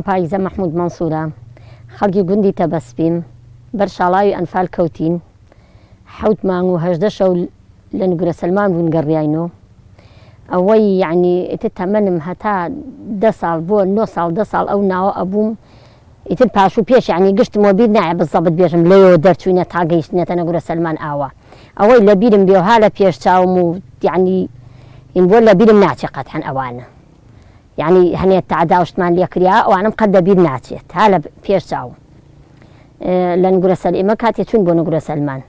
پاکیزە مەحمود مەنسورە، خەڵکی گوندی تەبەسپیم، بەر شاڵاوی ئەنفال کەوتین، حەوت مانگ و 18 شەو لە نگرە سەلمان بووین گەڕیاینۆ، ئەوەی یەعنی ئیتر تەمەنم هەتا دە ساڵ بۆ نۆ ساڵ دە ساڵ ئەو ناوە ئەبووم، ئیتر پاش و پێش یەعنی گشتم وەبیر نایە بزەبت بێژم لەوێوە دەرچووینە تا گەیشتینەتە نگرە سەلمان ئاوا ئەوەی لە بیرم بێ و ها لە پێش چاوم و یەعنی این بۆ لە بیرم ناچێ قەتعەن ئەوانە. یانی هەنێ تەعدا و شتمان لێ کریا ئەوانەم قەت لە بیر ناچێت ها لە پێش چاوم لە نگرە سەل ئێمە کاتێ چوون بۆ نگرە سەلمان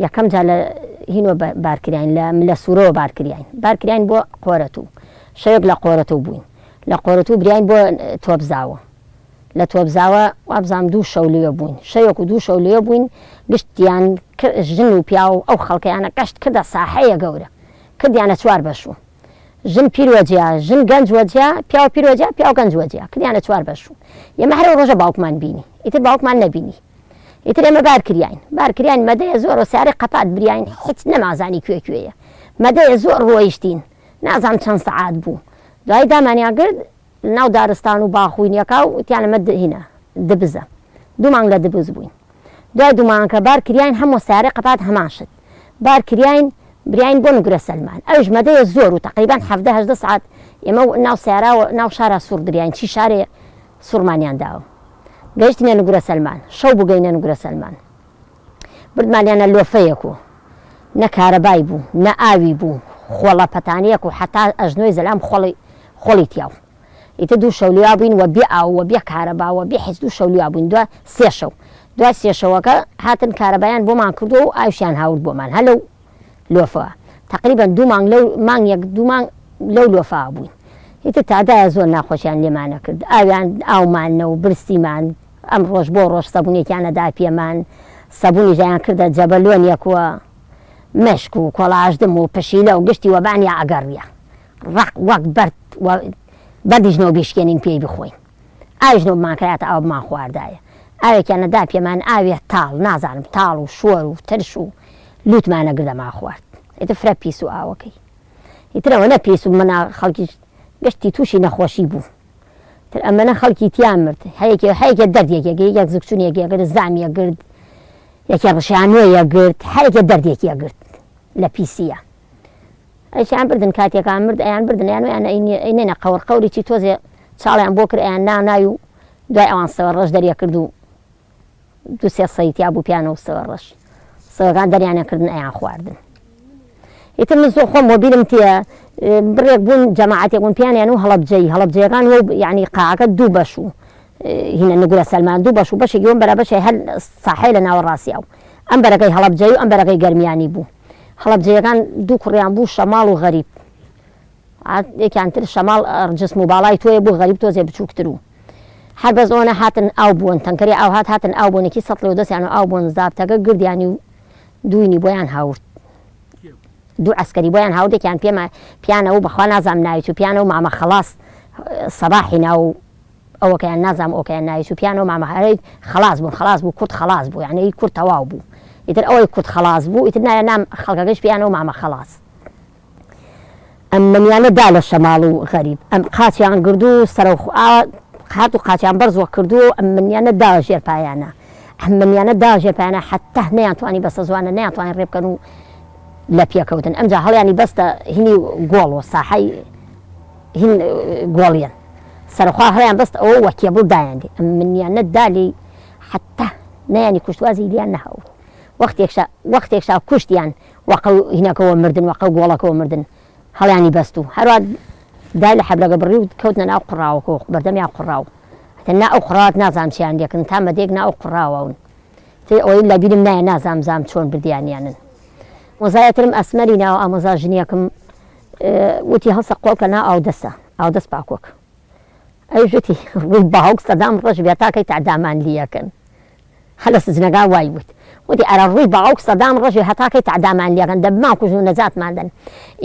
یەکەم جا لە هینۆ بارکراین لە ملە سوورەوە بارکریاین بارکراین بۆ قۆرەتوو شەوێک لە قۆرەتوو بووین لە قۆرەتوو بریاین بۆ تۆپزاوە لە تۆپزاوە وابزانم دوو شەو لەوێ بووین شەوێک و دوو شەو لەوێ بووین گشتیان ژن و پیاو ئەو خەڵکەیانە گەشت کردە ساحەیە گەورە کردیانە چوار بەش و ژن پیر وەجیا، ژن گەنج وەجیا، پیاو پیر وەجیا، پیاو گەنج وەجیا، کردیانە چوار بەش و ئێمە هەر ئەو ڕۆژە باوکمان بینی، ئیتر باوکمان نەبینی. ئیتر ئێمە بار کریاین، بار کریاین مەدەیە زۆر و سیارەی قەپات بریاین، هیچ نەمازانی کوێ کوێیە. مەدەیە زۆر ڕۆیشتین، نازانم چەند سەعات بوو. دوایی دامانیان گرت لەناو دارستان و باخ و هینەکا و وتیان ئەمە هینە دبزە. دوو مانگ لە دبز بووین. دوای دوو مانگ کە بار کریاین هەموو سەیارەی قەپات هەمان شت بار کریاین بریاین بۆ نگرە سەلمان ئەویش مەدەیە زۆر و تەقریبەن 17 18 سەعات ئێمە ناو سەیارا و ناو شارا سوڕ دریاین چی شارێ سوڕمانیان داوە گەیشتینە نگرە سەلمان شەو بوو گەینە نگرە سەلمان بردمانیانە لۆفەیەک و نە کارەبای بوو نە ئاوی بوو خۆڵە پەتانیەک و حەتا ئەژنۆی زەلام خۆڵی خۆڵی تیاو ئیتر دوو شەو لیا بووین وە بێ ئاو وە بێ کارەبا وە بێ حیچ دوو شەو لیا بووین دوا سێ شەو دوای سێ شەوەکە هاتن کارەبایان بۆمان کردووە و ئاویشیان هاورد بۆمان هەر لەو لۆفەوە تەقریبەن دوو مانگ لەو مانگێک دوو مانگ لەو لۆفە بووین ئیتر تادایە زۆر ناخۆشیان لێمان نەکرد ئاویان ئاومان نەو برسیمان ئەم ڕۆژ بۆ ڕۆژ سەبونێکیان ئەدا پێمان سەبونیش ئەیان کردە جەبەلۆنێک وە مشک و کۆڵاژدم و پشیلە و گشتی وەبانیا ئەگەڕیا ڕەق وەک بەرد و بەردیش نەو بیشکێنین پێی بخۆین ئاویش نەو بمانکرایەتە ئاو بمان خواردایە ئاوێکیان ئەدا پێمان ئاوێ تاڵ نازانم تاڵ و شۆر و ترش و لوتمان ئەگرت ئەمان خوارد ئیتر فرە پیس و ئاوەکەی ئیتر ئەوەنە پیس و منا خەڵکیش گشتی تووشی نەخۆشی بوو تر ئەمەنە خەڵکی تیا مرد هەیەکێ هەیەکێ دەردێک یەکێ یەک زگچونێک یەگرت زام یەگرت یەکێ ڕشانۆ یەگرت هەرێکێ دەردێک یەگرت لە پیسیە ئەیشیان بردن کاتێکا مرد ئەیان بردن ئەیان ویان ئەینێنە قەور قەوری چی تۆزێ چاڵیان بۆ کرد ئەیان نا ناوی و دوای ئەوان سەوە ڕەش دەریە کرد و دوو سێ سەی تیا بوو پیانە و سەوە ڕەش سەوەکان دەریانە کردن ئەیان خواردن ئیتر من زۆر خۆم وەبیرم تێ بڕێک بوون جەماعەتێک بوون پیانیان و هەڵەبجەی هەڵەبجەیەکان و یعنی قاعەکە دوو بەش و هینە نگرە سەلمان دوو بەش و بەشێکی وەم بەرە بەشێ هەر ساحەی لە ناوەڕاستیا و ئەم بەرەکەی هەڵەبجەی و ئەم بەرەکەی گەرمیانی بوو هەڵەبجەیەکان دوو کوڕیان بوو شەماڵ و غەریب یەکیان تر شەماڵ جسم و باڵای تۆیە بوو غەریب تۆزێ بچووکتر و هەر بەس ئەوەنە هاتن ئاو بوون تەنکەری ئاو هات هاتن ئاو بوون یەکی سەتڵی و دەستیان و ئاو بوون زابتەکە گردیانی و دوینی بۆیان هاورد دوو عەسکەری بۆیان هاورد یەکیان پێما پیانە و بەخوا نازانم ناوی چوو پیانە و مامە خەڵاس سەباحی ناو ئەوەکەیان نازانم ئەوکەیان ناوی چوو پیانە و مامە هەرەی خەڵاس بوون خەڵاس بوو کورد خەڵاس بوو یعنی کورد تەواو بوو ئیتر ئەوەی کورد خەڵاس بوو ئیتر نایە نام خەڵکەکەش پیانە و مامە خەڵاس ئەم منیانە دا لە شەماڵ و غەریب ئەم قاچیان گردو و سەرەو قات و قاچیان بەرزوە کردو و ئەم منیانە دا ژێر پایانە ئەم منیانە دا ژێر پایانە حتا نەیان توانی بەسە زوانە نەیان توانی ڕێ بکەن و لە پێکەوتن ئەمجا هەڵیانی بەستە هینی گۆڵ و ساحەی هین گۆڵیان سەرخوا هەڵیان بەست ئەوە وە کێبڵ دایان دێ ئەم منیانە دا لێی حتا نەیانی کوشت وازی لیان نەهاورد وەختێکشا وەختێکشا کوشتیان وەقەو هینەکەوە مردن وەقەو گۆڵەکەوە مردن هەڵیانی بەست و هەروا دای لە حەبلەکە بڕی و کەوتنە ناو قوڕاوەکەوە بەردەمیان قوڕاو هەتا نا ئەو قوڕاوات نازانم چیان لێکردن تا مەدەیەک نا ئەو قوڕاوەون تێ ئەوەی لەبیرم نایە نازانم زام چۆن بردیانیانن ئامۆزایەترم ئەسمەری ناوە ئامۆزا ژنیەکم وتی هەڵسە قۆڵکە نا ئاودەسە ئاودەست پاکۆک ئەویش وتی ڕووی باوک سەدام ڕەش بێ تاکەی تەعدامان لیەکەن هەر لە سجنەکە وای وت. وتی ئەرە ڕووی باوک سەدام ڕەش بێ هەتا کەی تەعدامان لێکەن دە بمانکوژن و نەجاتمان دەن.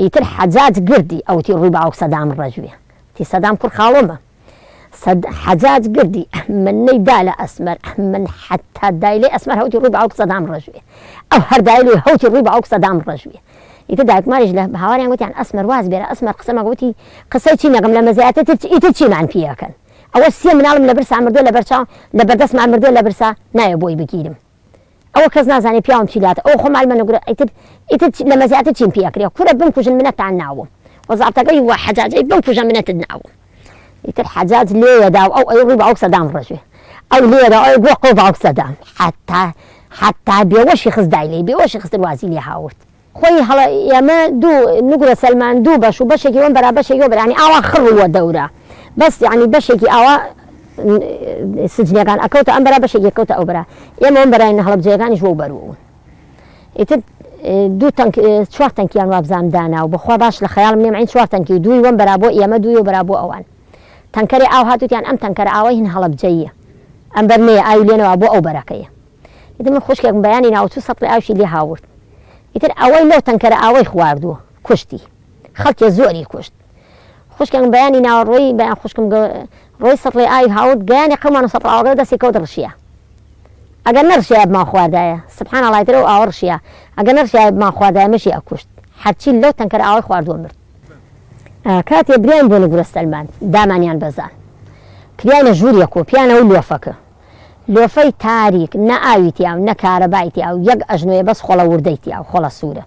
ئیتر حەجاج گردی ئەوتی ڕووی باوک سەدام ڕەش بێ. وتی سەدام کوڕ خاڵۆمە. سەد حەجاج گردی ئەمنەی دا لە ئەسمەر ئەمن حەتا دای لێ ئەسمەر هەوتی ڕووی باوک سەدام ڕەش بێ. ئەو هەر دای لێ هەوتی ڕووی باوک سەدام ڕەش بێ. ئیتر دایکمانیش لە هاواریان گوتیان ئەسمەر واز بێرە ئەسمەر قسە مەکە وتی قسەی چی نەکەم لەمە زیاتر ئیتر چیمان پێ ئەکەن. ئەوە سێ مناڵم لە برسا مردوە لە بەرچاو لە بەردەستما مردوە لە برسا نایە بۆی بگیرم ئەوە کەس نازانێ پیاوم چی لاتە ئەوە خۆ مالمە نەگورە ئیتر ئیتر لەمە زیاتر چیم پێ ئەکرێ کورە بمکوژن منەتان ناوم وە زابتەکەی وە حەجاجەی بمکوژە منەتت ناوم ئیتر حەجاج لێیەدا و ئەو ئەی ڕووی باوک سەدام ڕژێ ئەو لێیەدا ئەو گوە قۆ باوک سەدام حەتا حەتا بێوەشی خست دای لێی بێوەشی خستن وازی لێ هاورد. خۆی هەڵە ئێمە دوو نوگرە سەلمان دوو بەش و بەشێکی وەم بەرا بەشێکی وە بەرا یانی ئاوا خڕ وە دەورە بەس یانی بەشێکی ئاوا سجنەکان ئەکەوتە ئەم بەرا بەشێکی ئەکەوتە ئەو بەرا ئێمە وەم بەراین هەڵەبجەیەکانیش وەو بەروون ئیتر دوو تەنک چوار تەنکیان وابزانم دانا و بەخوا باش لە خەیاڵم نییە مەعین چوار تەنکی و دووی وەم بەرا بۆ ئێمە دووی و بەرا بۆ ئەوان تەنکەرێ ئاو هات وتیان ئەم تەنکەرە ئاوەی هن هەڵەبجەییە ئەم بەر نەیە ئاوی لێنەوە بۆ ئەو بەرەکەیە ئیتر من خوشکێکم بەیانی ناوچوو سەتڵی ئاوشی لێ هاورد ئیتر ئەوەی لەو تەنکەرە ئاوەی خواردووە کوشتی خەڵکێ زۆری کوشت خوشکێکم بەیانی ناوە ڕۆی بەیان خوشکم ڕۆی سەتڵی ئاوی هاورد گەیانی قەومان و سەتڵ ئاوەکە دەستی کەوت ڕشیا ئەگەر نەڕشیایە بمان خواردایە سبحان اللە ئیتر ئەو ئاوە ڕشیا ئەگەر نەڕشیایە بمان خواردایە مەشی ئەکوشت هەرچی لەو تەنکەرە ئاوەی خواردووە مرد کاتێ بریان بۆ نگرە سەلمان دامانیان بەزان کریانە ژوورێک و پیانەوە لۆفەکە لۆفەی تاریک نە ئاوی تیا و نە کارەبای تیا و یەک ئەژنۆیە بەس خۆڵە وردەی تیا و خۆڵە سوورە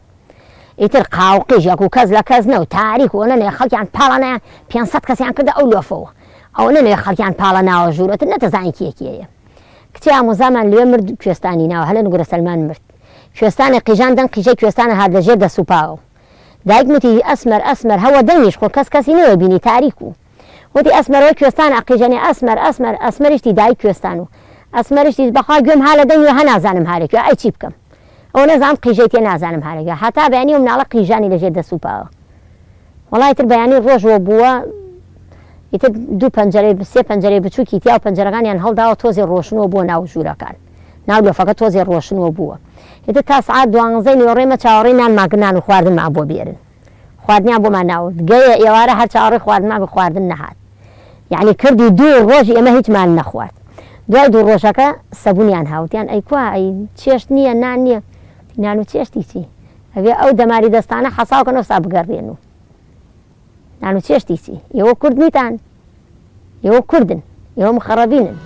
ئیتر قاو قیژ یەک و کەس لە کەس نەو تاریک و ئەونە نەوێ خەڵکیان پاڵە نایان 500 کەسیان کردە ئەو لۆفەوە ئەونە نەوێ خەڵکیان پاڵە ناوە ژوورە ئیتر نەتەزانی کێ کێیە کچێ ئامۆزامان لوێ مرد کوێستانی ناوە هەلە نگرە سەلمان مرد کوێستانێ قیژان دەنگ قیژەی کوێستانە هات لە ژێر دەس و پاوە دایکم وتی ئەسمەر ئەسمەر هەوە دەنگیش خۆ کەس کەسی نەوێ بینی تاریک و وتی ئەسمەر وەی کوێستان ئەقیژەنێ ئەسمەر ئەسمەر ئەسمەریش تی دایک کوێستان و ئەسمەریش تی بەخوا گوێم ها لە دەنگی ها نازانم هارێ کوێ ئەی چی بکەم ئەوە نەزانم قیژەی تێ نازانم هارێ کوێ هەتا بەیانی ئەو مناڵە قیژانی لەژێر دەس و پاوە وەڵا ئیتر بەیانی ڕۆژ وە بووە ئیتر دوو پەنجەرەی سێ پەنجەرەی بچووکی تیا و پەنجەرەکانیان هەڵداوە تۆزێ ڕۆشنوە بووە ناو ژوورەکان ناو لۆفەکە تۆزێ ڕۆشنوە بووە ئیتر تا سەعات دوانزەی نیوەڕۆی مە چاوەڕێی نانمان کرد نان و خواردنمان بۆ بێرن خواردنیان بۆمان ناورد گەیە ئێوارە هەر چاوەڕێی خواردنمان بوو خواردن نەهات یەعنی کردی دوو ڕۆژ ئێمە هیچمان نەخوارد دوای دوو ڕۆژەکە سەبونیان هاوتیان ئەی کوا ئەی چێشت نییە نان نییە نان و چێشتی چی ئەبێ ئەو دەماری دەستانە حەساو کەن ئەوسا بگەڕێن و نان و چێشتی چی ئێوە کورد نیتان ئێوە کوردن ئێوە مخەڕەبینن.